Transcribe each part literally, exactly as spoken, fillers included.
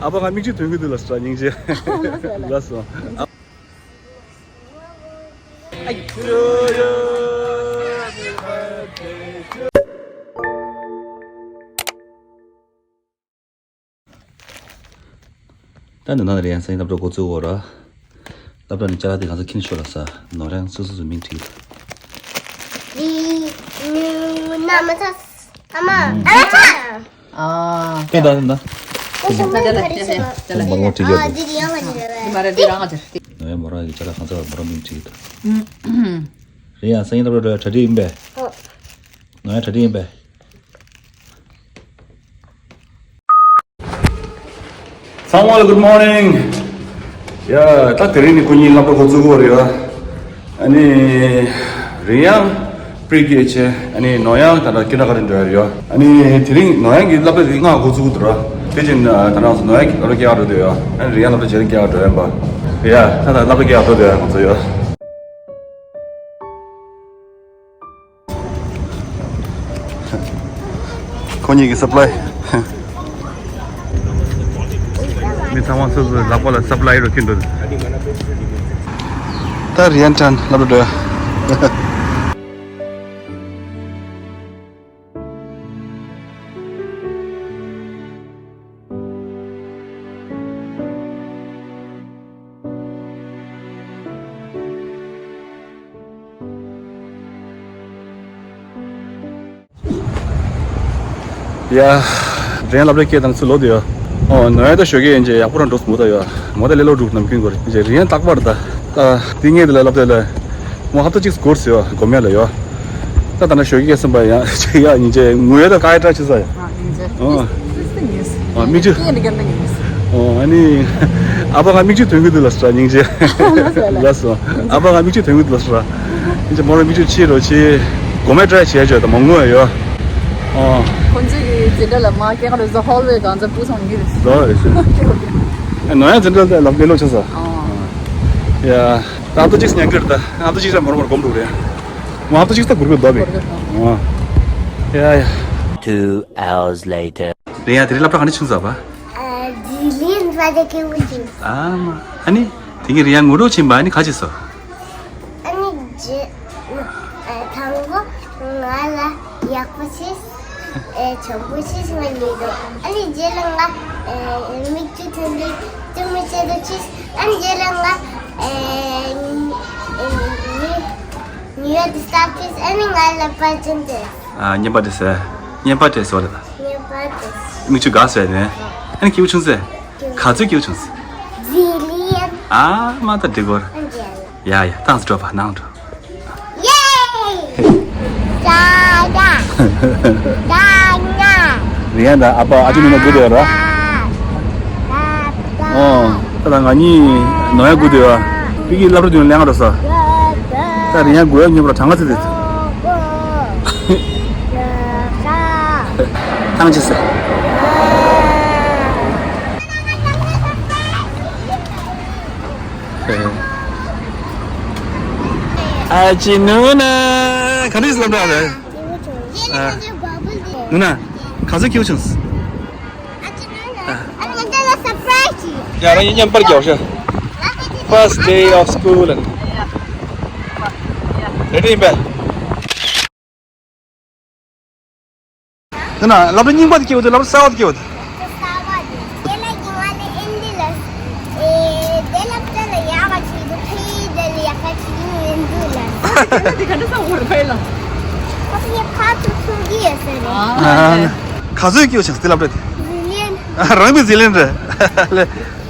ཨ་ཕ་ང་མིག་ཆུ་ཐོན་གི་འདུག་ལ་སོ་སྙིང་རྗེ། ལགས་སོ། ད་འདི་ནང་ལ་རེད་ཡང་སང་ཉིན་སློབ་གྲྭ་འགོ་བཙུགས་འོ་ར། སློབ་གྲྭ་ནས་ཅ་ལག་དེ་གང་ཚོད་ཁྱེར་ཤོག་ལ་ས་ནོར་ཡང་སོ་སོ་སོ་མིང་བྲིས། ལི་ནུ་ན་མ་ཚ། ཨ་མ། ཨ་མ། ཨ། ཁྱེད་ད་ད། ཁོ་ཤ་མ་ད་ད་ད་ད་ད། ཁོ་མོ་རང་བྲིས་ཨ་ཡོད། འདི་རེད་ཡང་ང་འདི་རེད་པས། འདི་མ་རེད་འདི་རང་ང་འདི་རེད། ནོར་ཡང་མོ་རང་གི་ཅ་ལག་གང་ཚོད་མོ་རང་མིང་བྲིས་ཡོད། རེད་ཡང་སང་ཉིན་སློབ་གྲྭ་འགྲོ་ཡ་གྲ་སྒྲིག་ཡིན་པས། ཨོ། ནོར་ཡང་གྲ་སྒྲིག་ཡིན་པས། ཚང་མ་ལ་good morning། ཡ། ད་དེ་རིང་ནི་ཁོ་གཉིས་སློབ་གྲྭ་འགོ་བཙུགས་ཀྱི་ཡོད་རེད་ཡ། ཨ་ནི་རེད་ཡང་pre-K བྱས། ཨ་ནི་ནོར་ཡང་ད་ལྟ་kindergarten འགྲོ་ཡ་རེད་ཡ། ཨ་ནི་དེ་རིང་ནོར་ཡང་གི་སློབ་གྲྭ་དེ་སྔ་འགོ་བཙུགས་ཀྱི་འདུག་ར། དེ་བཞིན་ད་ལྟ་ནོར་ཡང་གི་སློབ་གྲྭ་སྐྱེལ་ག་འགྲོ་འདོད་ཡ། ཨ་ནི་རེད་ཡང་སློབ་གྲྭ་རྗེས་ལ་སྐྱེལ་ག་འགྲོ་ཡ་ཡིན་པ། ཡ། ད་ད་སློབ་གྲྭ་སྐྱེལ་ག་འགྲོ་འདོད་ཡ་ང་ཚོ་ཡ། ཁོ་གཉིས་ཀྱི་supply། མི་ཚང་མ་སོ་སོའི་ལག་པ་ལ་supply རོ་ཁྱོད་འདུག་ད་རིན་ཀྲང་སློབ་གྲྭ་འགྲོ་ཡ། ཡ། རིན་སློབ་གྲྭ་སྐྱེལ་དང་ཚུར་ལོག་དུས་ཡ། ཨོ་ནོར་ཡ་ད་ཞོགས་ཀས་ཡིན་ཅེ་ཡག་པོ་རང་འགྲོ་སོང་ད་ཡ། མོ་ད་ལེ་ལོ་འགྲོ་ནམ་རྒྱུན་གོ་རེད་ཅེ་རིན་རྟག་པར་ད། ད་དེ་ངས་དེ་ལ་སློབ་གྲྭ་ལ། མོ་ཧབ་ཏ་གཅིག་འགོར་སོང་ཡ་དགོང་མོ་ལ་ཡ། ད་ད་ན་ཞོགས་ཀས་སེམས་པ་ཡ་ཅེ་ཡ་ཡིན་ཅེ་ངུ་ཡ་ད་ཀ་ཡ་ཏྲ་ཆེ་ས་ཡ། ཨ་ཡིན་ཅེ། ཨོ། ཨ་མིག་ཆུ། ཡིན་ད་གན་ད་ཡིན། ཨོ་ཨ་ནི། ཨ་ཕ་ང་མིག་ཆུ་ཐོན་གི་འདུག་ལ་སོ་སྙིང་རྗེ། ལགས་སོ། ལགས་སོ། ཨ་ཕ་ང་མིག་ཆུ་ཐོན་གི་འདུག་ལ་སོ། ཨིན་ཅི་མོ་རང་མིག་ཆུ་ཕྱིས་རོགས་བྱེད། དགོང་མོ་try བྱས་བྱས་དང་མ་ངུ་ཡོད། ཨོ། ཁོང་ཚོའི་འཛིན་གྲྭ་ལ་མ་སྐྱེལ་ག་རེ་ཟ་hallway གང་ཚ་བུ་སོང་གི་རེད། ཟ་རེད་ཟེར། ཨ་ནོར་ཡང་འཛིན་གྲྭ་ལ་ལབ་ལེ་ལོ་ཆེ་ས། ཨོ། ཡ། ད་ལྟ་གཅིག་ཉན་གི་རེད་ད། ད་ལྟ་གཅིག་ས་མོར་མོར་སྒོམ་འགྲོ་རེད། ང་ད་གཅིག་ས་གུར་གུར་འདོག་པས། ཨོ། ཡ་ཡ། Two hours later. རེད་ཡ་དེ་རིང་སློབ་གྲྭ་ག་ནས་ཆུང་ས་བ། ཨ་ཇི་ལིན་བ་དེ་ཁེ་བུ་ཅིང་། ཨ་མ། ཨ་ནི། དེ་གི་རེད་ཡ་ངུ་རོགས་ཕྱིན་པ་ཨ་ནི་ག་ཅི་སོ། ཨ་ནི་ཇི། ཨ་དང་པོ་ང་ལ་ཡག་པོ་བྱས། ཨེ་བྱམས་པོ་བྱས་ང་ཉེས་འགྲོ། ཨ་ནི་རྗེས་ལ་ང་ཨེ་མིག་ཆུ་ཐོན་ཏེ་ཏུ་མི་བྱེད་དུ་ཆིས། ཨ་ནི་རྗེས་ལ་ང་ཨེ་ཨེ་ཉེས་ཉེས་ཡོད་དུ་སྟབས་ཀྱིས་ཨ་ནི་ང་ལ་པར་ཅན་ཏེ། ཨ་བརྙན་པར་དེ་ཟེར། བརྙན་པར་དེ་ཟེར་བ་རེད་ད། བརྙན་པར་དེ། མིག་ཆུ་འགག་ཟེར་ནས། ཨ་ནི་སྐྱིད་པོ་བྱུང་ཟེར། ག་ཚོད་སྐྱིད་པོ་བྱུང་ཟེར། ཇི་ལི་ཡན། ཨ་མ་ད་འགྲིག་གོ། ཨ་ཇི་ལི་ཡན། ཡ་ཡ་ཏང་སི་འགྲོ་བ་ནང་འགྲོ། ཡེ། ཏ་ཏ། ཏ་ཏ། རེད་ཡ་ད་ཨ་ཕ་ཨ་ཅེ་ནུ་ན་སྒུག་བསྡད་ཡོད་ར། ཏ་ཏ། ཨོ། ད་ལྟ་ང་གཉིས་ནོར་ཡ་སྒུག་བསྡད་ཡོད། པི་ཀི་སློབ་གྲྭ་དུས་ནས་ལེན་ག་འགྲོ་ས། ད་རེད་ཡ་སྒུག་ཡ་ཉོབ་ར་གྲང་ང་ཚེ་དེ། ཐང་ཆད་ཟེར། ཨ་ཅེ་ནུ་ན་ག་འདྲ་སློབ་གྲྭ་རེད། ཨ། ནུ་ན། ག་ཚོད་སྐྱིད་པོ་བྱུང་། ཨ། ཡ་རང་ཡིན་མཉམ་པར་རྒྱག་ཤག First day of school ཨ་ནི། རེད་རེད་ཡིན་པས། དེ་ན་སློབ་གྲྭ་རྙིང་པ་དེ་སྐྱེས་པ་དེ་སློབ་གྲྭ་གསར་པ་དེ་སྐྱེས་པ་དེ། གསར་པ་དེ། དེ་ལ་གི་ང་ལ་ཨིན་ཇི་ལ། ཨེ། དེ་ལ་དེ་ལ་ཡག་ག་ཅིག་འདུག་ཕི་དེ་ལ་ཡག་ག་ཅིག་ཡིན་འདུག་ལ། དེ་ག་འདྲ་ས་འོར་ཕའི་ལ། ཁོ་ཡི་ཕ་ཚུ་ཚུ་གི་ཡོད་ས་རེད། ཨ། ག་ཚོད་སྐྱེས་བྱུང་དེ་སློབ་གྲྭ་དེ། ཟི་ལིན། རང་པའི་ཟི་ལིན་རེད།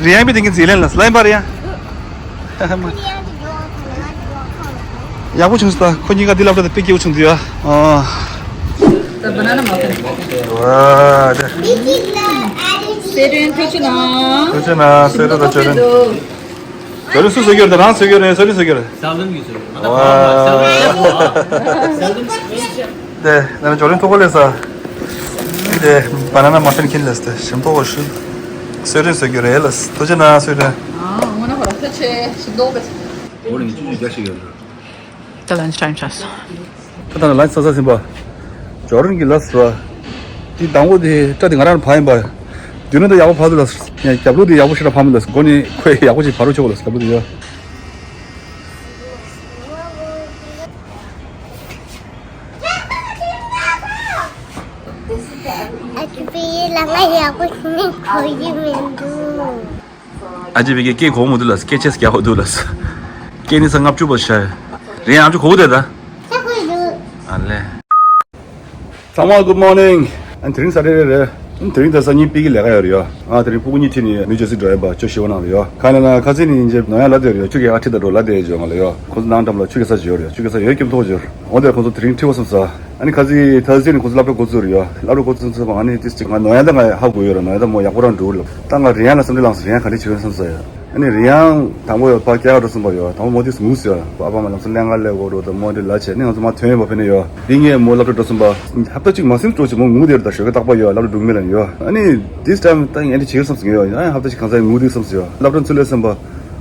རེད་ཡང་པའི་དེང་གི་ཟི་ལིན་ལ་སླེབས་པ་རེད་ཡ། ཡག་པོ་བྱུང་སོང་། ད་ཁོ་གཉིས་ཀ་འདི་སློབ་གྲྭ་དེ་དཔེ་སྐྱིད་པོ་བྱུང་འདུག་ཡ། ཨ། The banana muffin. ཝ་དེ། སེ་རན་ཐུགས་རྗེ་གནང་། ཐུགས་རྗེ་གནང་། སེ་རན་དང་ཅོ་རིན། ཅོ་རིན་སུ་བཟོ་གི་ཡོད་རེད། རང་བཟོ་གི་ཡོད་རེད། སེ་རན་བཟོ་གི་ཡོད་རེད། ཝ། དེ་ནས་ཅོ་རིན་ཐུགས་ཁོ་ལས་ས། དེ་banana muffin ཁྱེར་ལས་ཏེ་ཞིམ་པོ་གོ་ཤུ། སེ་རན་བཟོ་གི་རེད་ལ། ཐུགས་རྗེ་གནང་སེ་རན། ཨ་ངོ་ན་ཧོ་ར་ཐ་ཆེ་ཞིམ་པོ་ག་ཅི། ད་lunch time ཆགས་སོང་། ད་ལྟ་lunch ཟ་ས་ཟིན་པ། ཇོ་རིན་གྱི་ལབ་སོང་། དེ་དང་པོ་དེ་སྐྲ་དེ་ང་རང་བ་ཡིན་པ། མདུན་ན་ད་ཡག་པོ་ཕར་འདུག་ལགས། ཡང་རྒྱབ་ལོགས་དེ་ཡག་པོ་ཞེ་དྲག་ཕར་མི་འདུག་ལགས། སྒོ་ནས་ཁོས་ཡག་པོ་ཅིག་ཕར་རུ་ཆོག་ལགས། རྒྱབ་ལོགས་དེ་ཡོད། ཨ་ཅེ་བི་ལ་ང་ཡག་པོ་ཞིག་གོ་ཡི་མི་འདུག་ཨ་ཅེ་བི་གི་སྐད་གོ་མི་འདུག་ལགས། སྐད་ཆ་རྒྱག་གི་འདུག་ལགས། སྐད་ནི་ས་ལྔ་བཅུ་པ་ཤར། རེད། ཨ་ཅེ་གོ་གི་འདུག་ད། ཨ་ལེ། ཚང་མ་good morning། ཨ་དེ་རིང་ས་ཊར་ཌེ་རེད། དེ་རིང་ད་སང་ཉིན་པི་ཀི་ལས་ཀ་ཡོད་རེད་ཡོ། ང་དེ་རིང་སྤུ་གུ་གཉིས་ཁྲིད་ནས་ནིའུ་ཇར་སི་འགྲོ་ཡ་ཡིན་པ། ཅོ་ཤི་བ་ནང་ལ་ཡོ། ག་ནས་ན་ཁ་སང་ནས་ཡིན་རྗེས་ནོར་ཡང་ལབ་བསྡད་ཡོད་རེད་ཡོ། ཁྱོད་ཀྱིས་ཨ་ཁྲིད་ད་འགྲོ་ལབ་བསྡད་ཡོད་ང་ལ་ཡོ། ཁོང་ཚོ་ནང་འགྲམ་ལ་ཆུ་རྐྱལ་ས་ཅིག་ཡོད་རེད་ཡོ། ཆུ་རྐྱལ་ས་ཡོད་སྐྱིད་མཐོང་བྱོས། འོ་དེར་ཁོང་ཚོ་དེ་རིང་ཁྲིད་པ་བསམ་ས། ཨ་ནི་ཁ་སང་ཐར་སི་ཌེ་ནས་ཁོང་ཚོ་སློབ་གྲྭ་འགོ་བཙུགས་རེད་ཡོ། སློབ་གྲྭ་འགོ་བཙུགས་ཚར་བ་ཨ་ནི་ཏིས་ཅིག་ང་ནོར་ཡང་ད་ང་ཧ་གོ་ཡོད་རེད། ནོར་ཡང་ད་མོ་ཡག་པོ་རང་འགྲོ་གི་རེད། ད་ང་རི་ཡང་ལ་བསམ་བློ་བླངས་སོང་། རི་ཡང་ག་འདྲ་བྱེད་ཀྱི་ཡོད་བསམ་ས་ཡ། ཨ་ནི་རི་ཡང་དང་པོ་ཡོད་ཕར་སྐྱེལ་ག་འགྲོ་སོང་བ་ཡོད། དང་པོ་མོ་དེ་ངུ་ཟེར་བ། ཨ་ཕ་མ་ལམ་སང་ལེན་ག་སླེབས་དགོས་འགྲོ་དང་མོ་དེ་ལ་བྱས་ནས་ང་ཚོ་མར་ཐོན་ཡོད་པ། ཕེབས་ནས་ཡོད། འདི་ངས་མོ་སློབ་གྲྭ་འགྲོ་སོང་བ། ཧབ་ཏ་གཅིག་མ་ཟིན་འགྲོ་ཆེ་མོ་ངུ་དེར་ད་ཞོགས་ཀས་རྟག་པར་ཡོད། སློབ་གྲྭ་འགྲོ་གི་མེད་ལབ་ཡོད། ཨ་ནི་this time ད་ངས་འདི་བྱེད་བསམ་ཟིན་ཡོད། ཨ་ཧབ་ཏ་གཅིག་གང་ཚ་ངུ་དུས་བསམ་ཟིན་ཡོད། སློབ་གྲྭ་ཚུར་སླེབས་སོང་བ།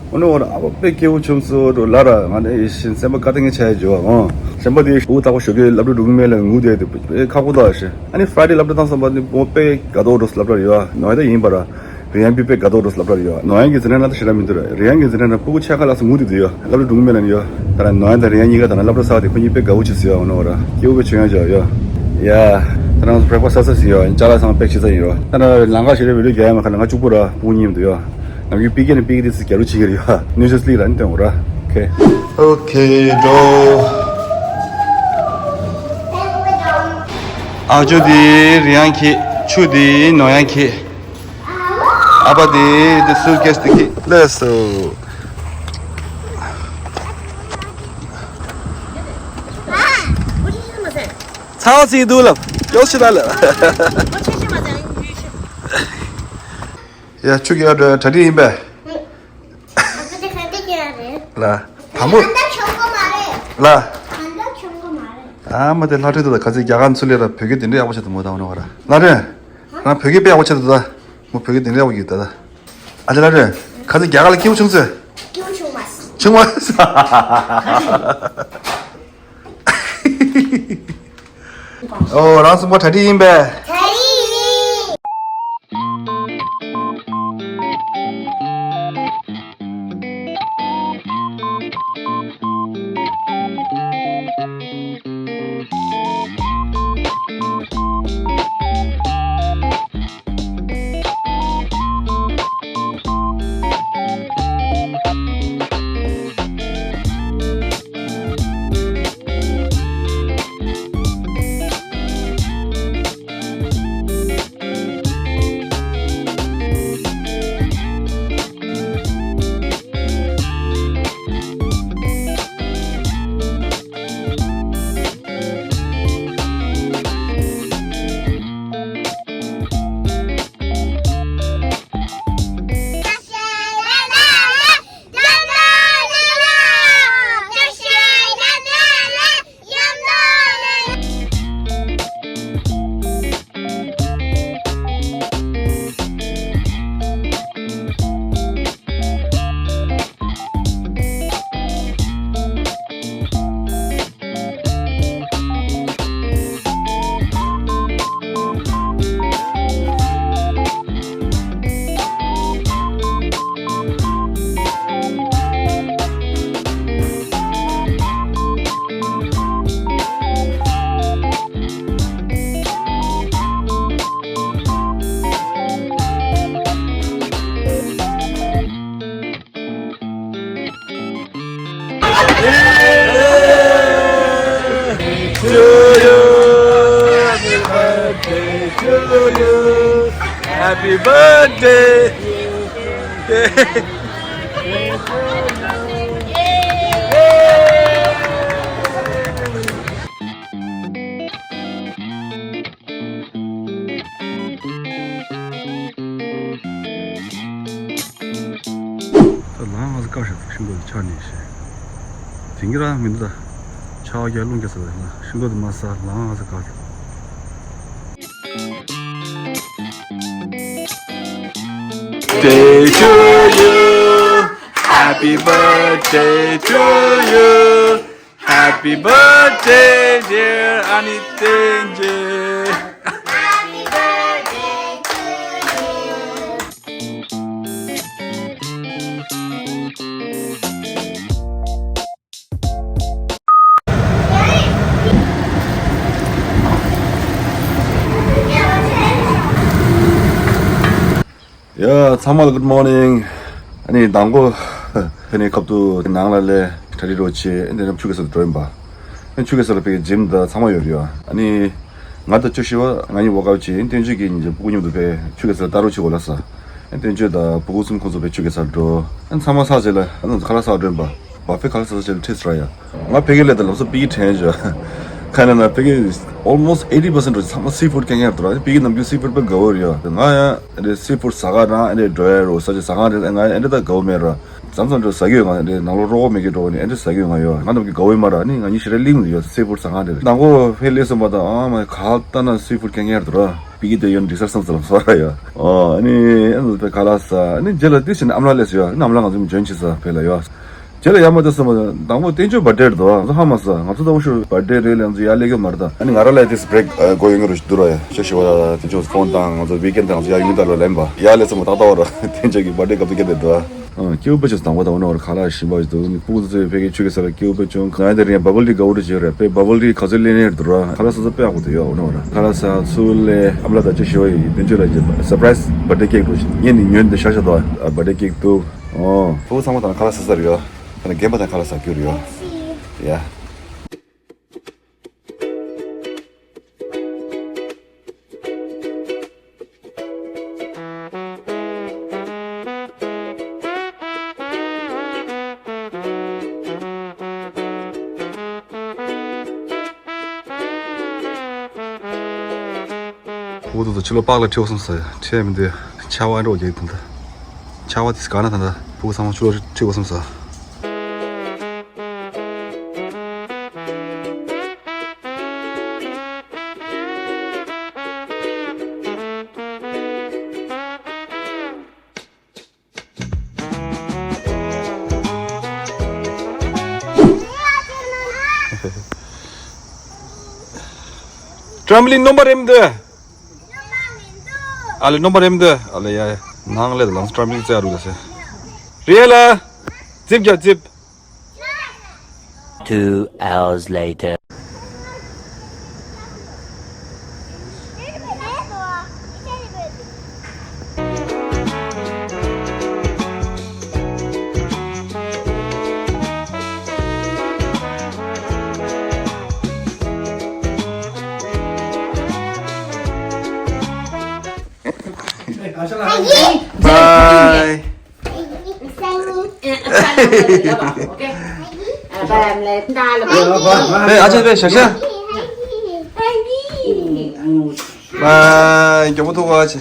ཨ་ནི་འོ་ཨ་ཕ་དཔེ་སྐྱིད་པོ་བྱུང་སོང་འགྲོ་ལ་ར། ང་ནི་ཡེ་ཤེས་སེམས་པ་དགའ་ཏེ་ངས་བྱས་ཡོད་འོ། གཞན་པ་དེ་ཞུ་ཐག་པ་ཞོགས་ཀས་སློབ་གྲྭ་འགྲོ་གི་མེད་ལབ་ངུ་དེ་དཔེ་ཁག་པོ་འདུག་ཨ་ཤེ། ཨ་ནི་ཕ་རའི་ཌེ་སློབ་གྲྭ་བཏང་སོང་བ་ནི་མོ་དཔེ་དགའ་ཏོག་འགྲོ་སློབ་གྲྭ་ཡོད། ནོར་ཡང་ད་ཡིན་པ་ར། རི་ཡང་པི་དཔེ་དགའ་ཏོག་འགྲོ་སློབ་གྲྭ་ཡོད། ནོར་ཡང་གི་འཛིན་གྲྭ་ན་ད་ཞེ་དྲག་མི་འདུག་ར། རི་ཡང་གི་འཛིན་གྲྭ་ན་སྤུ་གུ་ཆ་ཁ་ལ་སོ་ངུ་དེ་འདུག་ཡོད། སློབ་གྲྭ་འགྲོ་གི་མེད་ལབ་ནི་ཡོད། ད་ར་ནོར་ཡང་ད་རི་ཡང་གཉིས་ཀ་ད་ན་སློབ་གྲྭ་གསར་པ་དེ་ཁོ་གཉིས་དཔེ་དགའ་པོ་བྱེད་སྲིད་ཡོད་འོ་ནོ་ར། སྐྱིད་པོ་དཔེ་བྱུང་ཡོད་ཅོག་ཡོད། ཡ། ད་རང་ཚོ་བྷེ་རེག་ཕ་སི་ཊི་ས་སི་ཡོད། ཅ་ལག་ཚང་པེག་བྱེད་ས་ཡིན་རོ། ད་ར་ལམ་ཁ་ཞེ་དྲག་བི་ཌི་ཡོ་རྒྱག་ཡ་མ་ཁ་ན་ང་གཅིག་པུ་ར་སྤུ་གུ་གཉིས་མི་འདུག་ཡོད། ནམ་རྒྱུན་པི་ཀེ་ནས་པི་ཀེ་དེ་སི་རྒྱ་རུ་བྱེད་ཀྱི་རེད་ཡོད། ནིའུ་ཇར་སི་ལི་ལ་ནི་སྟོན་འོ་ར། ཁེ། ཨོ་ཁེ་འགྲོ། ཨ་ཅོ་དེ་རི་ཡང་ཁེ། ཆུ་དེ་ནོར་ཡང་ཁེ། ཨ་ཕ་དེ་དེ་སུ་ཀེ་སི་དེ་ཁེ་ལས་སོ། ཚ་བ་ཚིག་འདུག་ལབ། ཡོག་ཤི་ད་ལབ། ཡ་ཆུ་གི་ཡ་གྲ་སྒྲིག་ཡིན་པས། ཨ་ཁུ་དེ་ག་འདྲ་རྒྱག་རེད། ལ། དང་པོ། ད་ལྟ་ཆོག་གི་མ་རེད། ལ། ད་ལྟ་ཆོག་གི་མ་རེད། ཨ་མ་དེ་ལྷ་ཁྲིད་དུ་ད་ག་ཚོད་རྒྱ་གར་ཚུར་ལས་ར་བོད་སྐད་དེ་འདྲ་ཡག་པོ་བྱེད་དུ་མོ་ད་འོ་ན་བ་ར། ལ་རེད། ང་བོད་སྐད་དཔེ་ཡག་པོ་བྱེད་དུ་ད། མོ་བོད་སྐད་དེ་འདྲ་ཡག་པོ་ཡོད་ད་ད། ཨ་ཅེ་ལ་རེད། ག་ཚོད་རྒྱ་གར་ལ་སྐྱིད་པོ་བྱུང་ཚོད། སྐྱིད་པོ་བྱུང་མ་སོང་། བྱུང་མ་སོང་། ཨོ་རང་གསུམ་པོ་གྲ་སྒྲིག་ཡིན་པས། གྲ་སྒྲིག་ཡིན། To you, happy birthday to you, happy birthday. ད་ལམ་ང་ཚོ་ཀ་ཤ་ཤིང་ཏོག་དེ་ཆག་ནས་ཤེས། དེང་གི་རང་མི་འདུག་ད། ཆར་པ་རྒྱག་རླུང་རྒྱག་ས་ད་ཤིང་ཏོག་དེ་མ་ཟ་ལམ་ང་ཚོ་ཀ་ཤ། Day to you, happy birthday to you. Happy birthday, dear Annie Tenje. Happy birthday to you. ཡ་ཚང་མ་ལ་good morning། ཨ་ནི་དང་པོ་ཕེ་ནི་ཁབ་ཏུ་ནང་ལ་ལས་གྲ་སྒྲིག་རོགས་བྱེད། ཨ་ནི་ཆུ་གེ་སར་འགྲོ་ཡིན་པ། ཨ་ནི་ཆུ་གེ་སར་ལ་ཕེ་གི་ཇིམ་དང་ཚང་མ་ཡོད་རེད་ཡ། ཨ་ནི་ང་དང་ཅོ་ཤི་བ་ང་གཉིས་ཝོག་ཨའུཊ་བྱེད། ཨ་ནི་བསྟན་ཆོས་ཀྱིས་ཉིན་རྗེས་སྤུ་གུ་མཉམ་དུ་ཕེ་ཆུ་གེ་སར་ལྟ་རོགས་བྱེད་དགོས་ལབ་ས། ཨ་ནི་བསྟན་ཆོས་དང་སྤུ་གུ་གསུམ་ཁོང་ཚོ་ཕེ་ཆུ་གེ་སར་འགྲོ། ཨ་ནི་ཚང་མ་ཚར་རྗེས་ལ་ཨ་ནི་ཁ་ལག་ཟ་འགྲོ་ཡིན་པ། བ་ཕེ་ཁ་ལག་ཟ་ས་བྱས་ལ་ཁྲིད་སོང་ར་ཡ། ང་ཕ་གི་ལས་ད་ལབ་སོ་ཕ་གི་དྲན་བྱོས། ཁ་ན་ན་ཕ་གི་almost eighty percent རོ་ཚང་མ་སི་ཕུཌ་ཀན་ཡར་དུ་ར། ཕ་གི་ནམ་རྒྱུན་སི་ཕུཌ་པ་དགའ་བོ་རེད་ཡ། ང་ཡང་ཨ་རེ་སི་ཕུཌ་ཟ་ག་རང་ཨ་རེ་འགྲོ་ཡ་རོ་ས་ཆ་ཟ་ག་རེ་ང་ཨ་རེ་ད་དགའ་བོ་མེད་ར། ཙམ་ཙམ་འགྲོ་ཟ་གི་ཡོད། ང་ཨ་རེ་ནང་ལོ་རོགས་མེད་གི་འགྲོ་བ་ནི་ཨ་རེ་ཟ་གི་ཡོད། ང་ཡོད་ང་ནམ་རྒྱུན་དགའ་བོ་མ་ར། ནི་ང་གཉིས་ཞེ་དྲག་ལིང་ཡོད་སི་ཕུཌ་ཟ་ག་རེ། དང་པོ་ཕེ་ལས་སོང་པ་དང་ཨ་མ་ག་ལྟ་ན་སི་ཕུཌ་ཀན་ཡར་དུ་ར། ཕ་གི་དེ་ཡོད་འགྲིག་སར་སོང་ཙམ་སོ་ར་ཡ། ཨོ་ཨ་ནི་ཨ་ནི་ཕེ་ཁ་ལག་ཟ། ཨ་ནི་རྗེས་ལ་དེ་བཞིན་ཨ་མ་ལགས་ལས་སོ་ཡ། ཨ་ནི་ཨ་མ་ལགས་ང་ཚོ་འཇོན་ཆི་ས་ཕེ་ལ་ཡ། རྗེས་ལ་ཡར་མར་ལྟ་སོང་པ་དང་པོ་བསྟན་ཆོས་བར་ཌེ་རེད་འདུག་ང་ཚོ་ཧ་མ་སོང་། ང་ཚོ་ད་འུ་ཤོ་བར་ཌེ་རེད་ལབ་ང་ཚོ་ཡར་སླེབས་ཀྱི་མ་རེད་ད། ཨ་ནི་ང་རང་ལ་དེ་སི་བྷི་རེག་དགོས་ཡོང་གི་རེད་ཞུ་འདུག་ར་ཡ། ཤ་ཤི་བ་བསྟན་ཆོས་ཕོན་དང་ང་ཚོ་ཝིག་ཨེན་དང་ང་ཚོ་ཡར་ཡོང་གི་ད་ལོ་ལེན་པ་ཡར་སླེབས་སོང་པ་ཏག་ཏག་བ་ར། བསྟན་ཆོས་ཀྱི་བར་ཌེ་སྐབས་དུ་སྐད་བསྡད་འདུག་ཨ་སྐྱིད་པོ་ཅིག་དང་པོ་དང་པོ་ནོར་ཁ་ལག་ཞིམ་པ་ཞིག་འདུག་སྤུ་གུ་ཚོས་ཕ་གི་ཆུ་གེ་སར་ལ་སྐྱིད་པོ་བྱུང་། ང་ཡང་དེ་རིང་བ་བལ་ཊི་དགའ་བོ་འདྲ་བྱས་རེད། ཕེ་བ་བལ་ཊི་ག་ཚོད་ལེན་ཡོད་འདུག་ར། ཁ་ལག་ཟ་ས་དཔེ་ཡག་པོ་འདུག་ཡ། འོ་ནོར་ཁ་ལག་ཟ་ཚུར་ལས་ཨ་མ་ལགས་དང་ཅོ་ཤི་བ་ཡིས་བསྟན་ཆོས་ལ་ཡིན་སར་པ་རའི་ཛི་བར་ཌེ་ཀེག་འགྲོ་བཞིན་ངས་ནི་ཉོས་འདི་ཤག་ཤག་འདུག་ཨ། བར་ཌེ་ཀེག་འདུག་ཨོ། ཕྲུ་གུ་ཚང་མ་དང་ཁ་ལག་ཟ་ས་རེད་ཡ། ཁ་ནས་རྒན་པ་དང་ཁ་ལག་ཟ་རྒྱུ་རེད་ཡ། ཡ། ཕྲུ་གུ་ཚོ་ཕྱི་ལོགས་པཱརྐ་ལ་ཁྲིད་དགོས་བསམ་ས་ཡ། ཁྲིད་མི་འདུག་ཆར་པ་འདྲ་བོ་རྒྱག་གི་འདུག་ད་ཆར་པ་དེ་ག་ན་ད་ད་ཕྲུ་གུ་ཚང་མ་ཕྱི་ལོགས་ཁྲིད་དགོས་བསམ་ས། ཊམ་པོ་ལིན་སྣོམ་པ་རེད་མི་འདུག་ཨ་ལེ་སྣོམ་པ་རེད་མི་འདུག་ཨ་ལེ་ཡ་ཡ། ནང་ལས་ལམ་ཊམ་པོ་ལིན་རྩེ་ཨ་རུ་ལ་སེ། རེད་ལ། རྫིབ་རྒྱག་རྫིབ། Two hours later. Bye. ཨེ་ཨ་ཅེ་པེ་ཤ་ཤ། ཨ་མགྱོགས་པོ་ཐུག་གོ་ཨ་ཅེ།